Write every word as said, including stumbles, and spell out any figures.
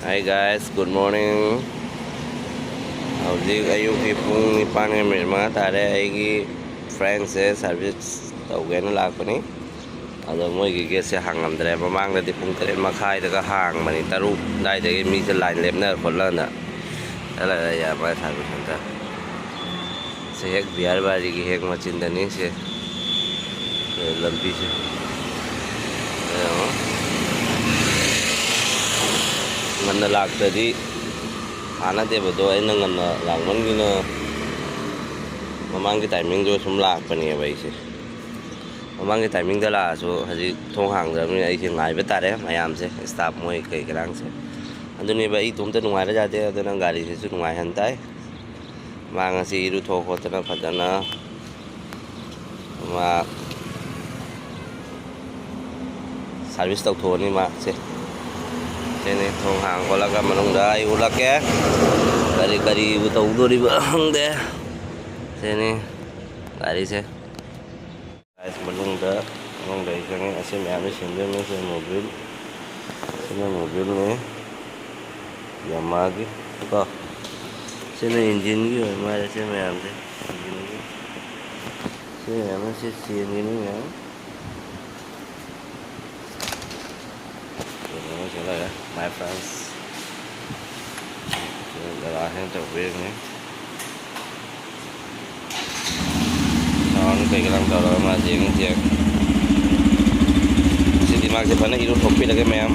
Hi guys, good morning. ꯍꯧꯖꯤꯛ ꯑꯌꯨꯛꯀꯤ ꯄꯨꯡ ꯅꯤꯄꯥꯟꯒ ꯃꯤꯅꯤꯠ ꯃꯉꯥ ꯇꯥꯔꯦ꯫ ꯑꯩꯒꯤ friendꯁꯦ service ꯇꯧꯒꯦꯅ ꯂꯥꯛꯄꯅꯤ꯫ ꯑꯗꯣ ꯃꯣꯏꯒꯤ gateꯁꯦ ꯍꯥꯡꯉꯝꯗ꯭ꯔꯦ꯫ ꯃꯃꯥꯡꯗꯗꯤ ꯄꯨꯡ ꯇꯔꯦꯠ ꯃꯈꯥꯏꯗꯒ ꯍꯥꯡꯕꯅꯤ, ꯇꯔꯨꯛ ꯑꯗꯥꯏꯗꯒꯤ ꯃꯤꯁꯦ line ꯂꯦꯞꯅꯔ ꯈꯣꯠꯂꯒ꯫ ꯆꯠꯂꯒ ꯌꯥꯕ service center꯫ ꯁꯦ ꯍꯦꯛ ꯕꯤꯍꯥꯔ ꯕꯥꯔꯤꯒꯤ ꯍꯦꯛ ꯃꯆꯤꯟꯗꯅꯤ ꯁꯦ꯫ ꯁꯦ ꯂꯝꯕꯤꯁꯦ꯫ ꯌꯦꯡꯉꯣ꯫ ꯉꯟꯅ ꯂꯥꯛꯇ꯭ꯔꯗꯤ ꯀꯥꯟꯅꯗꯦꯕ꯫ ꯑꯗꯣ ꯑꯩꯅ ꯉꯟꯅ ꯂꯥꯛꯃꯟꯒꯤꯅ ꯃꯃꯥꯡꯒꯤ timingꯗꯣ ꯁꯨꯝ ꯂꯥꯛꯄꯅꯦꯕ ꯑꯩꯁꯦ꯫ ꯃꯃꯥꯡꯒꯤ timingꯗ ꯂꯥꯛꯑꯁꯨ ꯍꯧꯖꯤꯛ ꯊꯣꯡ ꯍꯥꯡꯗ꯭ꯔꯕꯅꯤꯅ ꯑꯩꯁꯦ ꯉꯥꯏꯕ ꯇꯥꯔꯦ ꯃꯌꯥꯝꯁꯦ, staff ꯃꯣꯏ ꯀꯩ ꯀꯔꯥꯡꯁꯦ꯫ ꯑꯗꯨꯅꯦꯕ ꯑꯩ ꯏꯇꯣꯝꯇ ꯅꯨꯡꯉꯥꯏꯔ ꯌꯥꯗꯦ, ꯑꯗꯨꯅ ꯒꯥꯔꯤꯁꯤꯁꯨ ꯅꯨꯡꯉꯥꯏꯍꯟ ꯇꯥꯏ꯫ ꯃꯥ ꯉꯁꯤ ꯏꯔꯨꯊꯣꯛ ꯈꯣꯠꯇꯅ ꯐꯖꯅ ꯃꯥ service ꯇꯧꯊꯣꯛꯑꯅꯤ ꯃꯥ꯫ ꯁꯦ, ꯁꯤꯅꯤ ꯊꯣꯡ ꯍꯥꯡ ꯈꯣꯠꯂꯒ ꯃꯅꯨꯡꯗ ꯑꯩ ꯎꯠꯂꯛꯀꯦ꯫ ꯀꯔꯤ ꯀꯔꯤꯕꯨ ꯇꯧꯗꯣꯔꯤꯕ ꯈꯪꯗꯦ꯫ ꯁꯤꯅꯤ ꯒꯥꯔꯤꯁꯦ꯫ Guys, ꯃꯅꯨꯡꯗ, ꯃꯅꯨꯡꯗ ꯑꯩ ꯆꯪꯉꯦ꯫ ꯑꯁꯤ ꯃꯌꯥꯝꯁꯦ ꯁꯦꯝꯗꯣꯏꯅꯦ꯫ ꯁꯤꯅ mobil, ꯁꯤꯅ mobilꯅꯦ, Yamahaꯒꯤ ꯀꯣ꯫ ꯁꯤꯅ engineꯒꯤ ꯑꯣꯏ ꯃꯥꯜꯂꯦ꯫ ꯁꯤ ꯃꯌꯥꯝꯁꯦ engineꯒꯤ꯫ ꯁꯤ ꯃꯌꯥꯝꯅ ꯁꯤ ꯆꯦꯟꯒꯤꯅꯤ ꯃꯌꯥꯝ꯫ ꯀꯩꯅꯣ ꯑꯃꯁꯨ ꯂꯩꯔꯦ, my friends꯫ ꯁꯤ ꯖꯒꯥꯁꯤꯅ ꯇꯧꯕꯤꯔꯤꯕꯅꯤ꯫ Sound ꯀꯩꯀꯩ ꯇꯧꯔꯒ ꯃꯥ ꯌꯦꯡꯉꯤ ꯆꯦꯛ꯫ ꯁꯤꯗꯤ ꯃꯥꯁꯦ ꯐꯖꯅ ꯏꯔꯨꯊꯣꯛꯄꯤꯔꯒꯦ ꯃꯌꯥꯝ꯫